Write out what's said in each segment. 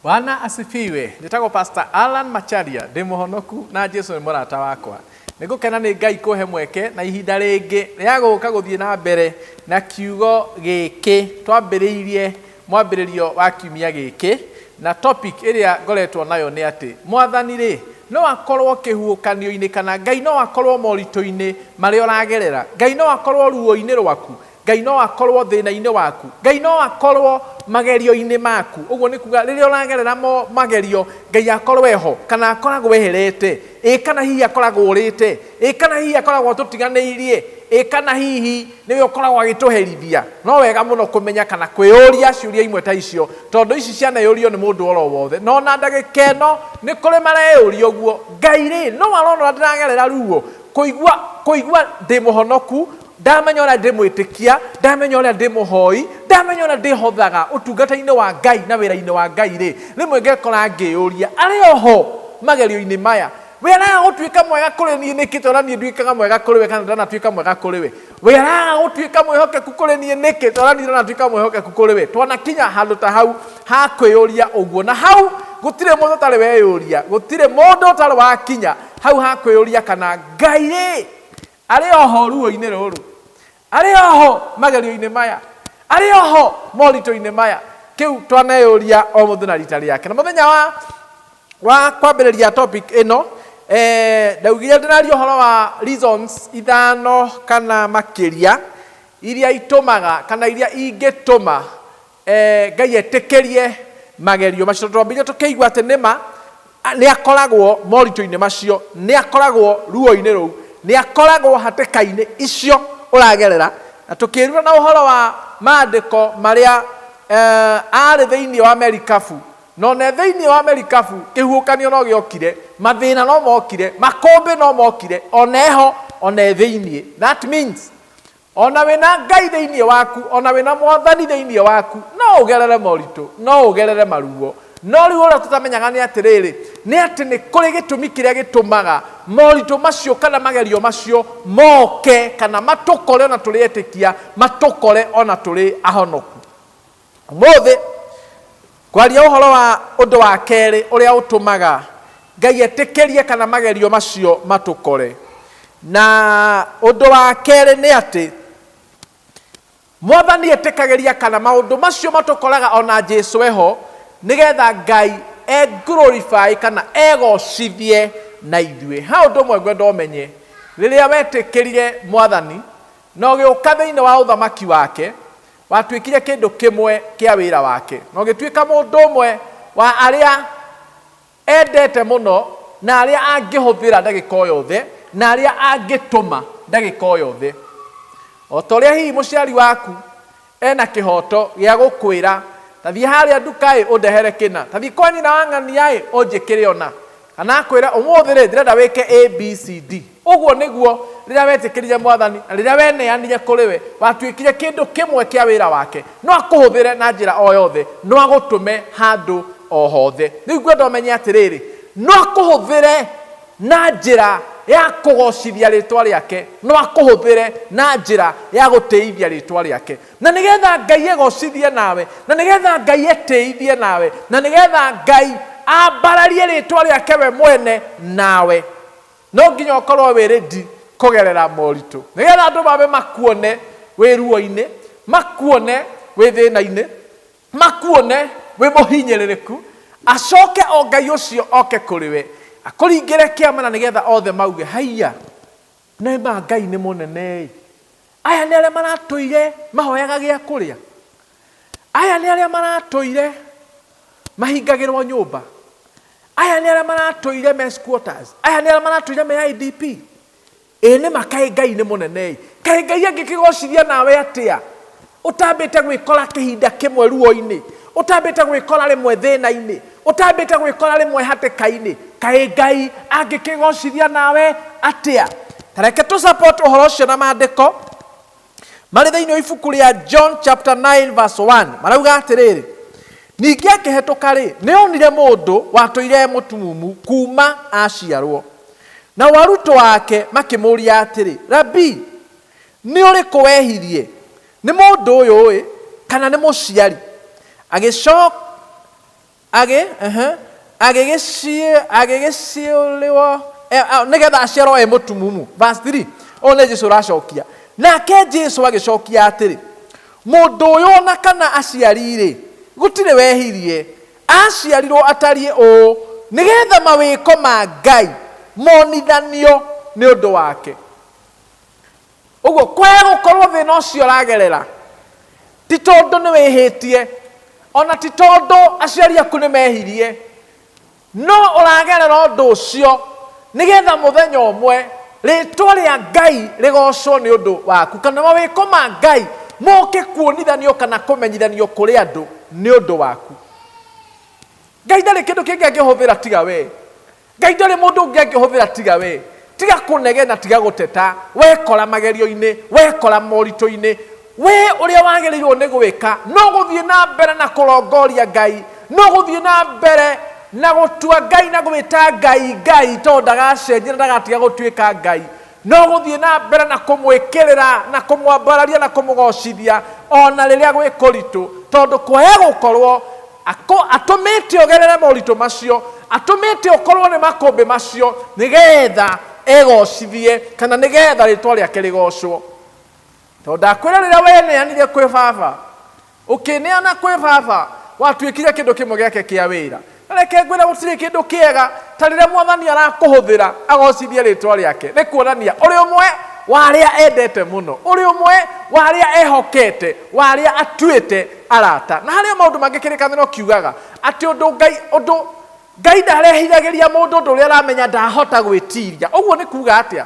Bwana asifiwe. Njĩtagwo Pastor Alan Macharia, ndĩ mũhonoku na Jesu nĩ mũrata wakwa. Nĩ ngũkena nĩ Ngai kũhe mweke na ihinda rĩngĩ rĩa gũka gũthiĩ na mbere na kiugo gĩkĩ twambĩrĩirie mwambĩrĩrio wa kiumia gĩkĩ, na topic ĩrĩa ngoretwo nayo nĩ atĩ Mwathani rĩ, no akorwo kĩhuhũkanio-inĩ kana Ngai no akorwo moritũ-inĩ marĩa ũragerera, Ngai no akorwo ruo-inĩ rwaku, Ngai no akorwo thĩna-inĩ waku. Ngai no akorwo magerio-inĩ maku. Ũguo nĩ kuga rĩrĩa ũragerera magerio, Ngai akorwo eho, kana akoragwo eherete, ĩ kana hihi akoragwo ũrĩte, ĩ kana hihi akoragwo atũtiganĩirie, ĩ kana hihi nĩwe ũkoragwo agĩtũherithia. No wega mũno kũmenya kana kwĩyũria ciũria imwe ta icio, tondũ ici cianeyũrio nĩ mũndũ oro wothe. Na ona ndagĩka ĩno nĩ kũrĩ mareyũria ũguo, Ngai rĩ, no arona ũrĩa ndĩragerera ruo? Kũigua, kũigua ndĩ mũhonoku, Ndamenya ũrĩa ndĩ mwĩtĩkia, ndamenya ũrĩa ndĩ mũhoi, ndamenya ũrĩa ndĩhothaga ũtungata-inĩ wa Ngai na wĩra-inĩ wa Ngai-rĩ, rĩmwe ngekora ngĩyũria, arĩ o ho magerio-inĩ maya? We araga gũtuĩka mwega kũrĩ niĩ nĩkĩ ta ũrĩa niĩ nduĩkaga mwega kũrĩ we kana ndanatuĩka mwega kũrĩ we? We araga gũtuĩka mwĩhokeku kũrĩ niĩ nĩkĩ ta ũrĩa niĩ ndanatuĩka mwĩhokeku kũrĩ we? Twanakinya handũ ta hau ha kwĩyũria ũguo, na hau gũtirĩ mũndũ ũtarĩ weyũria, gũtirĩ mũndũ ũtarĩ wakinya hau ha kwĩyũria kana Ngai-rĩ, Arĩ o ho ruo-inĩ rũrũ, arĩ o ho magerio-inĩ maya, arĩ o ho moritũ-inĩ maya. Kĩu twaneyũria o mũndũ na rita rĩake. Na mũthenya wa wa kwambĩrĩria topic ĩno, ndaugire ndĩraria ũhoro wa reasons ithano kana makĩria iria itũmaga kana iria ingĩtũma Ngai etĩkĩrie magerio macio. Tondũ twambĩrĩria tũkĩigua atĩ nĩ ma nĩ akoragwo moritũ-inĩ macio, nĩ akoragwo ruo-inĩ rũu, nĩ akoragwo hatĩka-inĩ icio ũragerera. Na tũkĩĩruta na ũhoro wa maandĩko marĩa arĩ thĩinĩ wa merikabu, na ona thĩinĩ wa merikabu kĩhuhũkanio no gĩokire, mathĩna no mokire, makũmbĩ no mokire, ona eho, ona e thĩinĩ. That means O na wĩna Ngai thĩinĩ waku, o na wĩna Mwathani thĩinĩ waku, no ũgerere moritũ, no ũgerere maruo. No rĩu ũrĩa tũtamenyaga nĩ atĩrĩrĩ, nĩ atĩ nĩ kũrĩ gĩtũmi kĩrĩa gĩtũmaga moritũ macio kana magerio macio moke kana matũkore o na tũrĩ etĩkia, matũkore o na tũrĩ ahonoku. Ũmũthĩ ngwaria ũhoro wa ũndũ wa kerĩ ũrĩa ũtũmaga Ngai etĩkĩrie kana magerio macio matũkore. Na ũndũ wa kerĩ nĩ atĩ Mwathani etĩkagĩria kana maũndũ macio matũkoraga ona Jesu eho nĩgetha Ngai e glorify kana egocithie na ithuĩ. Ha ũndũ ũmwe ngwenda ũmenye, rĩrĩa wetĩkĩrire Mwathani na ũgĩũka thĩinĩ wa ũthamaki wake, Watuĩkire kĩndũ kĩmwe kĩa wĩra wake, na ũgĩtuĩka mũndũ ũmwe wa arĩa endete mũno na arĩa angĩhũthĩra ndagĩka o yothe, na arĩa angĩtũma ndagĩka o yothe. O ta ũrĩa hihi mũciari waku ena kĩhooto gĩa gũkwĩra, ta thiĩ harĩa nduka-ĩ ũndehere kĩna, ta thiĩ kwa nyina wa ng'ania-ĩ ũnjĩkĩre ũna, Kana akwĩre, ũmũthĩ-rĩ, ndĩrenda wĩke A, B, C, D. Ũguo nĩguo rĩrĩa wetĩkĩrire Mwathani na rĩrĩa weneanire kũrĩ we, watuĩkire kĩndũ kĩmwe kĩa wĩra wake. No akũhũthĩre na njĩra o yothe, no agũtũme handũ o hothe. Rĩu ngwenda ũmenye atĩrĩrĩ, no akũhũthĩre na njĩra ya kũgocithia rĩtwa rĩake, no akũhũthĩre na njĩra ya gũtĩithia rĩtwa rĩake. Na nĩgetha Ngai egocithie nawe, na nĩgetha Ngai etĩithie nawe, na nĩgetha Ngai ambararie rĩtwa rĩake we mwene nawe, no nginya ũkorwo wĩ ready kũgerera moritũ, nĩgetha andũ mambe makuone wĩ ruo-inĩ, makuone wĩ thĩna-inĩ, makuone wĩ mũhinyĩrĩrĩku, acoke o Ngai ũcio oke kũrĩ we, akũringĩre kĩama na nĩgetha othe mauge, haiya, nĩ ma Ngai nĩ mũnene-ĩ. Aya nĩ arĩa maratũire mahoyaga gĩa kũrĩa. Aya nĩ arĩa maratũire mahingagĩrwo nyũmba. Aya nĩ arĩa maratũire me squatters. Aya nĩ arĩa maratũire me IDP. Ĩ nĩ ma kaĩ Ngai nĩ mũnene ĩ. Kaĩ Ngai angĩkĩgocithia nawe atĩa ũtambĩte gwĩkora kĩhinda kĩmwe ruo-inĩ, ũtambĩte gwĩkora rĩmwe thĩna-inĩ, ũtambĩte gwĩkora rĩmwe hatĩka-inĩ. Kaĩ Ngai angĩkĩgocithia nawe atĩa? Ta reke tũ support ũhoro ũcio na maandĩko marĩ thĩinĩ wa ibuku rĩa John chapter 9 verse 1 marauga atĩrĩrĩ, ningĩ akĩhetũka-rĩ, nĩ onire mũndũ watũire e mũtumumu kuuma aciarwo. Nao arutwo ake makĩmũũria atĩrĩ, Rabii, nĩ ũrĩkũ wehirie, nĩ mũndũ ũyũ-ĩ, kana nĩ mũciari? Agĩcoka. Agĩ ehe, agĩgĩciũrĩwo nĩgetha aciarwo e mũtumumu. Verse 3, ũyũ nĩ Jesu ũracokia. Nake Jesu agĩcokia atĩrĩ, mũndũ ũyũ ona kana aciari-rĩ, gũtirĩ wehirie, aciarirwo atariĩ ũũ nĩgetha mawĩko ma Ngai monithanio nĩ ũndũ wake. Ũguo kwaya gũkorwo thĩna ũcio ũragerera ti tondũ nĩ wĩhĩtie, ona ti tondũ aciari aku nĩ mehirie, no ũragerera ũndũ ũcio nĩgetha mũthenya ũmwe rĩtwa rĩa Ngai rĩgocwo nĩ ũndũ waku, kana mawĩko ma Ngai moke kuonithanio kana kũmenyithanio kũrĩ andũ nĩ ũndũ waku. Ngai ndarĩ kĩndũ kĩngĩ angĩhũthĩra tiga we. Ngai ndarĩ mũndũ ũngĩ angĩhũthĩra tiga we. Tiga kũnegena, tiga gũteta, wekora magerio-inĩ, wekora moritũ-inĩ, we ũrĩa wagĩrĩirwo nĩ gwĩka no gũthiĩ na mbere na kũrongoria Ngai, no gũthiĩ na mbere na gũtua Ngai na gwĩta Ngai Ngai, tondũ ndagacenjia na ndagatiga gũtuĩka Ngai. No gũthiĩ na mbere na kũmwĩkĩrĩra na kũmwambararia na kũmũgocithia ona rĩrĩa gwĩ kũritũ, tondũ kwaya gũkorwo atũmĩte ũgerere moritũ macio, atũmĩte ũkorwo nĩ makũmbĩ macio nĩgetha egocithie kana nĩgetha rĩtwa rĩake rĩgocwo. Tondũ ndakwĩra rĩrĩa weneanire kwĩ baba, ũkĩneana kwĩ baba, watuĩkire kĩndũ kĩmwe gĩake kĩa wĩra. Na reke ngwĩre gũtirĩ kĩndũ kĩega ta rĩrĩa mwathani arakũhũthĩra agocithie rĩtwa rĩake. Nĩ kuonania ũrĩ ũmwe wa arĩa endete mũno, ũrĩ ũmwe wa arĩa ehokete, wa arĩa atuĩte arata. Na harĩ o maũndũ mangĩ kĩrĩkanĩro kiugaga atĩ ũndũ Ngai, ũndũ Ngai ndarehithagĩria mũndũ ũndũ ũrĩa aramenya ndahota gwĩtiria. Ũguo nĩ kuga atĩa?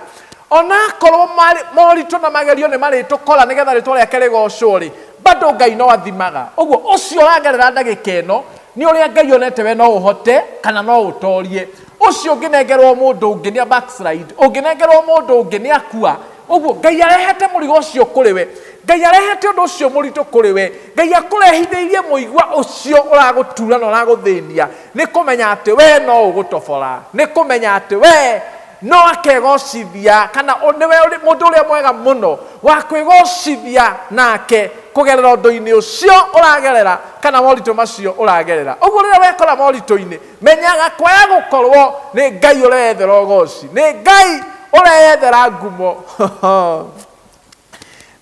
Onakorwo moritũ na magerio nĩ marĩtũkora nĩgetha rĩtwa rĩake rĩgocwo rĩ, bado Ngai no athimaga. Ũguo ũcio ũragerera ndagĩka ĩno nĩ ũrĩa Ngai onete we no ũhote kana no ũtorie. Ũcio ũngĩnengerwo mũndũ ũngĩ nĩ a backslide, ũngĩnengerwo mũndũ ũngĩ nĩ akua. Ũguo Ngai arehete mũrigo ũcio kũrĩ we, Ngai arehete ũndũ ũcio mũritũ kũrĩ we, Ngai akũrehithĩirie mũigua ũcio ũragũtura na ũragũthĩnia, nĩ kũmenya atĩ we no ũgũtobora, nĩ kũmenya atĩ we no akegocithia kana nĩwe mũndũ ũrĩa mwega mũno wa kwĩgocithia nake kũgerera ũndũ-inĩ ũcio ũragerera kana moritũ macio ũragerera. Ũguo rĩrĩa wekora moritũ-inĩ, menyaga kwaya gũkorwo nĩ Ngai ũreyethera ũgoci, nĩ Ngai ũreyethera ngumo.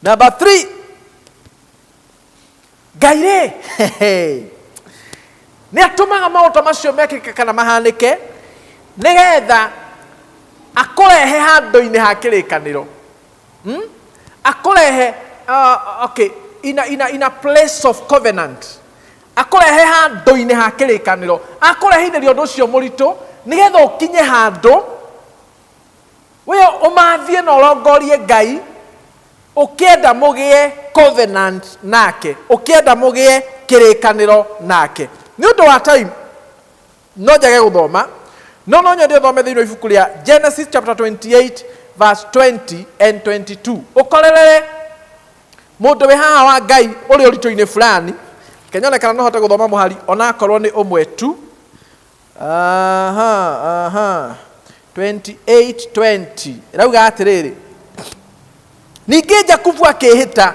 Number 3, Ngai rĩ nĩ atũmaga maũndũ macio mekĩke kana mahanĩke nĩgetha akũrehe handũ-inĩ ha kĩrĩkanĩro. Akũrehe, okay, in a place of covenant. Akũrehe handũ-inĩ ha kĩrĩkanĩro, akũrehithĩria ũndũ ũcio mũritũ nĩgetha ũkinye handũ we ũmathie na ũrongorie Ngai, ũkĩenda mũgĩe covenant nake, ũkĩenda mũgĩe kĩrĩkanĩro nake. Nĩ ũndũ wa time no njage gũthoma, no no nyende ũthome thĩinĩ wa ibuku rĩa Genesis chapter 28 verse 20 and 22. Ũkorerere mũndũ wĩ haha wa Ngai ũrĩ ũritũ-inĩ fulani, kenyone kana no hote gũthoma mũhari onakorwo nĩ ũmwe tu. Aha, aha. 28:20 ĩrauga atĩrĩrĩ, ningĩ Jakubu akĩĩhĩta,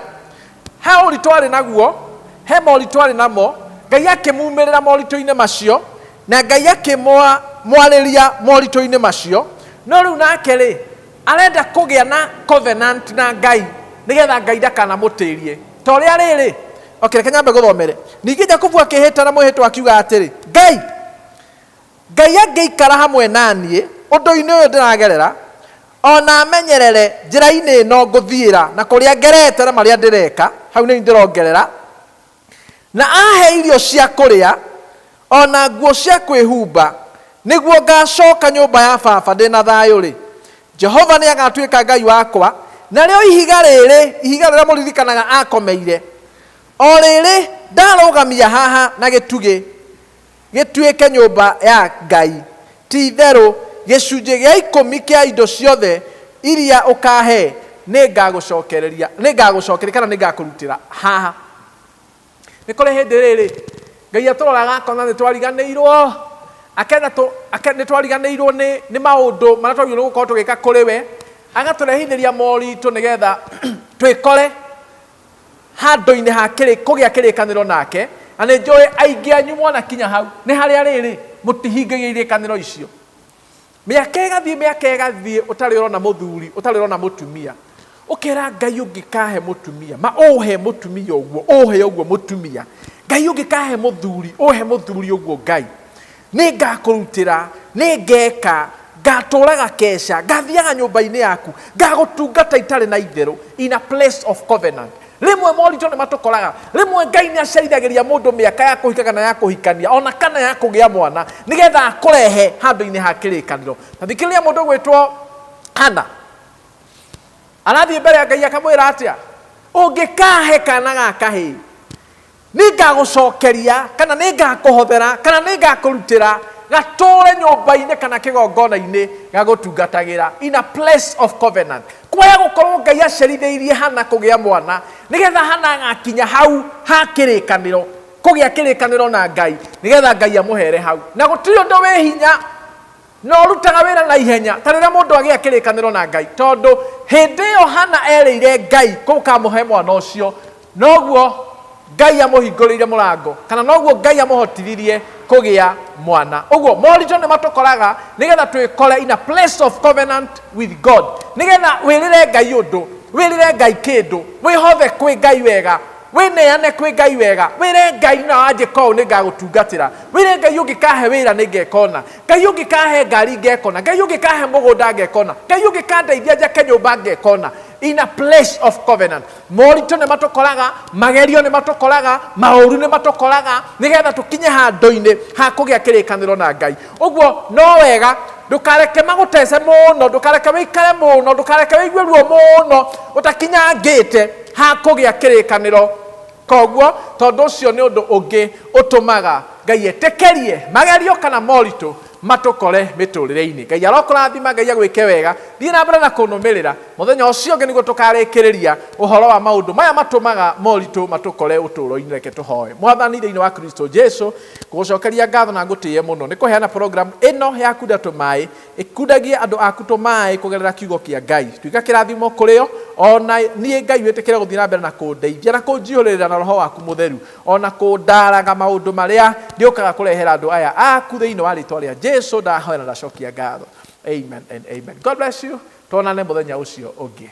he ũritũ arĩ naguo, he moritũ arĩ namo, Ngai akĩmumĩrĩra moritũ-inĩ macio, na Ngai akĩmwarĩria moritũ-inĩ macio. No rĩu nake rĩ, arenda kũgĩa na covenant na Ngai nĩgetha Ngai ndakanamũtĩrie. Ta ũrĩa rĩrĩ, okay, reke nyambe gũthomere. Ningĩ Jakubu akĩĩhĩta na mwĩhĩtwa akiuga atĩrĩ, Ngai, Ngai angĩikara hamwe na niĩ ũndũ-inĩ ũyũ ndĩragerera, ona amenyerere njĩra-inĩ ĩno ngũthiĩra na kũrĩa ngerete na marĩa ndĩreka, hau nĩ ndĩrongerera, na ahe irio cia kũrĩa ona nguo cia kwĩhumba, nĩguo ngacoka nyũmba ya baba ndĩ na thayũ-rĩ, Jehova nĩ agatuĩka Ngai wakwa, narĩo ihiga rĩrĩ, ihiga rĩrĩa mũririkanaga akomeire, o rĩrĩ ndarũgamia haha na gĩtugĩ gĩtuĩke nyũmba ya Ngai, ti-itherũ gĩcunjĩ gĩa ikũmi kĩa indo ciothe iria ũkahe nĩngagũcokereria, nĩngagũcokeria kana nĩngakũrutĩra haha. Nĩ kũrĩ hĩndĩ rĩrĩ Ngai atũroraga akona nĩ twariganĩirwo, akena nĩ twariganĩirwo nĩ maũndũ marĩa twagĩrĩirwo nĩ gũkorwo tũgĩka kũrĩ we, agatũrehithĩria moritũ nĩgetha twĩkore handũ-inĩ ha kũgĩa kĩrĩkanĩro nake, Na nĩ njũĩ aingĩ anyu mwana kinya hau nĩ harĩa rĩrĩ mũtihingagia irĩkanĩro icio. Mĩaka ĩgathiĩ, mĩaka ĩgathiĩ, ũtarĩ ũrona mũthuri, ũtarĩ ũrona mũtumia. Ũkera Ngai ũngĩkahe mũtumia, ma ũhe mũtumia ũguo, ũhe ũguo mũtumia. Ngai ũngĩkahe mũthuri, ũhe mũthuri ũguo Ngai. Nĩ ngakũrutĩra, nĩ ngeka, ngatũraga keca, ngathiaga nyũmba-inĩ yaku, ngagũtungata itarĩ na itherũ, in a place of covenant. Rĩmwe moritũ nĩ matũkoraga, rĩmwe Ngai nĩ acerithagĩria mũndũ mĩaka ya kũhika kana ya kũhikania, ona kana ya kũgĩa mwana, nĩgetha akũrehe handũ-inĩ ha kĩrĩkanĩro. Na thikĩrĩria mũndũ ũgwĩtwo Hana, arathiĩ mbere ya Ngai akamwĩra atĩa? Ũngĩkahe kana ga kahĩĩ, nĩngagũcokeria, kana nĩngakũhothera, kana nĩngakũrutĩra gatũre nyũmba-inĩ kana kĩgongona-inĩ gagũtungatagĩra, in a place of covenant. Kwaya gũkorwo Ngai acerithĩirie Hana kũgĩa mwana, nĩgetha Hana agakinya hau ha kĩrĩkanĩro, kũgĩa kĩrĩkanĩro na Ngai, nĩgetha Ngai amũhere hau. Na gũtirĩ ũndũ wĩ hinya na ũrutaga wĩra na ihenya ta rĩrĩa mũndũ agĩa kĩrĩkanĩro na Ngai, tondũ hĩndĩ ĩyo Hana erĩire Ngai kũkamũhe mwana ũcio, noguo Ngai amũhingũrĩire mũrango, kana noguo Ngai amũhotithirie kũgĩa mwana. Ũguo moritũ nĩ matũkoraga nĩgetha twĩkore in a place of covenant with God, nĩgetha wĩrĩre Ngai ũndũ, wĩrĩre Ngai kĩndũ, wĩhothe kwĩ Ngai wega, wĩneane kwĩ Ngai wega, wĩre Ngai na wanjĩka ũũ nĩngagũtungatĩra, wĩre Ngai ũngĩkahe wĩra nĩngekona, Ngai ũngĩkahe ngari ngekona, Ngai ũngĩkahe mũgũnda ngekona, Ngai ũngĩkandeithia njake nyũmba ngekona, in a place of covenant. Moritũ nĩ matũkoraga, magerio nĩ matũkoraga, maũru nĩ matũkoraga, nĩgetha tũkinye handũ-inĩ ha kũgĩa kĩrĩkanĩro na Ngai. Ũguo no wega ndũkareke magũtece mũno, ndũkareke wĩikare mũno, ndũkareke wĩigue ruo mũno ũtakinyangĩte ha kũgĩa kĩrĩkanĩro. Koguo tondũ ũcio nĩ ũndũ ũngĩ ũtũmaga Ngai etĩkĩrie magerio kana moritũ matũkore mĩtũrĩre-inĩ. Ngai arokũrathima, Ngai agwĩke wega. Thiĩ na mbere na kũnũmĩrĩra. Mũthenya ũcio ũngĩ nĩguo tũkarĩkĩrĩria ũhoro wa maũndũ maya matũmaga moritũ matũkore ũtũũro-inĩ. Reke tũhoe. Mwathani, thĩinĩ wa Kristo Jesu, ngũgũcokeria ngatho na ngũtĩe mũno nĩ kũheana program ĩno ya Kunda Tũmaĩ, ĩkundagie andũ aku tũmaĩ kũgerera kiugo kĩa Ngai. Tuĩka kĩrathimo kũrĩ o, ona niĩ Ngai wĩtĩkĩre gũthiĩ na mbere na kũndeithia na kũnjihũrĩrĩra na Roho waku Mũtheru, ona kũndaraga maũndũ marĩa ndĩũkaga kũrehera andũ aya aku thĩinĩ wa rĩtwa rĩa Jesu ndahoya na ndacokia ngatho. Amen and amen. God bless you. Tuonane mũthenya ũcio ũngĩ.